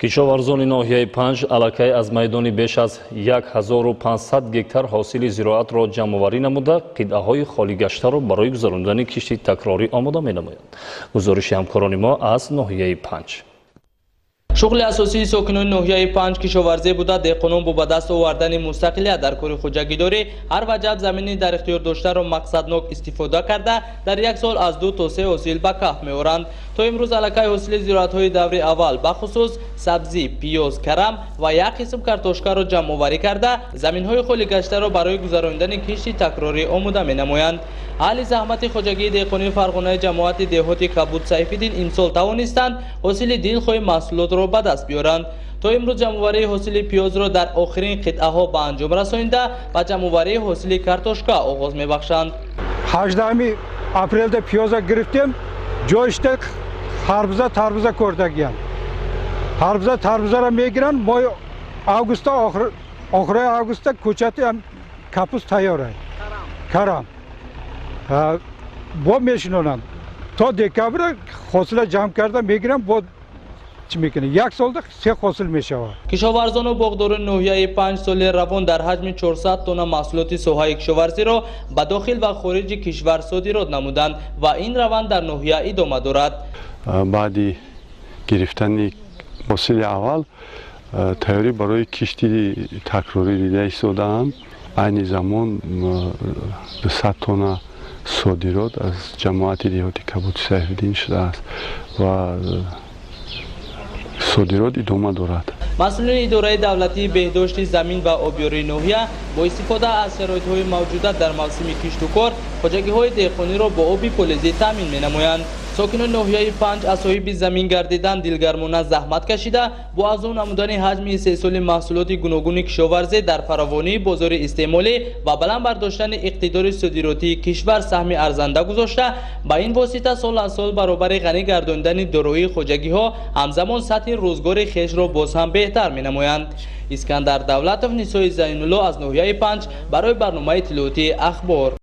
Кишоварзони ноҳияи Панҷ аллакай аз майдони беш аз 1500 гектар ҳосили зироатро ҷамъоварӣ намуда, қитъаҳои холигаштаро барои гузарондани кишти такрорӣ омода менамоянд. Гузориши ҳамкорони мо аз ноҳияи Панҷ. Шуғли асосии сокинони ноҳияи Панҷ кишоварзӣ буда, деҳқонон бо ба даст овардани мустақилият дар кори хоҷагидорӣ ҳар ваҷаб замини дар ихтиёр доштаро мақсаднок истифода карда, дар як сол аз ду то се ҳосил ба каф меоранд. То имрӯз аллакай ҳосили зироатҳои даври аввал, бахусус сабзӣ, пиёз, карам ва як қисм картошкаро ҷамъоварӣ карда, заминҳои холигаштаро барои гузаронидани кишти такрорӣ омода менамоянд. Аҳли заҳмати хоҷагии деҳқонии Фарғонаи ҷамоати деҳоти Кабуд Сайфиддин имсол тавонистанд ҳосили дилхоҳи маҳсулотро ба даст биёранд. То имрӯз ҷамъоварии ҳосили пиёзро дар охирин қитъаҳо ба анҷом расонида, ба ҷамъоварии ҳосили картошка оғоз мебахшанд. 18 апрелда пиёза гирифтем, ҷойшта харбуза, тарбуза кордагиян. Харбуза, тарбузаро мегиранд, моҳи августа, охирои августа кӯчати капуст тайёрай, карам бо мешинонанд, то декабра ҳосила ҷамъ карда мегиранд. Бо чӣ мекунад, як солда се ҳосил мешавад. Кишоварзону боғдорони ноҳияи Панҷ соли равон дар ҳаҷми 400 тонна маҳсулоти соҳаи кишоварзиро ба дохил ва хориҷи кишвар содирот намуданд ва ин раванд дар ноҳия идома дорад. Баъди гирифтани ҳосили аввал тайёрӣ барои кишти такрорӣ дида истодаанд. Айни замон 200 тонна содирот аз ҷамоати деҳоти Кабуди Сайфиддин шудааст ва содирот идома дорад. Масъулини идораи давлатии беҳдошти замин ва обёрии ноҳия бо истифода аз шароитҳои мавҷуда дар мавсими киштукор хоҷагиҳои деҳқониро бо оби полезӣ таъмин менамоянд. Сокинони ноҳияи Панҷ аз соҳиби замин гардидан дилгармона заҳмат кашида, бо афзун намудани ҳаҷми истеҳсоли маҳсулоти гуногуни кишоварзӣ дар фаровонии бозори истеъмолӣ ва баланд бардоштани иқтидори содиротии кишвар саҳми арзанда гузошта, ба ин восита сол аз сол баробари ғанӣ гардонидани дороии хоҷагиҳо ҳамзамон сатҳи рӯзгори хешро боз ҳам беҳтар менамоянд. Искандар Давлатов, Нисои Зайнулло аз ноҳияи Панҷ барои барномаи иттилоотии Ахбор.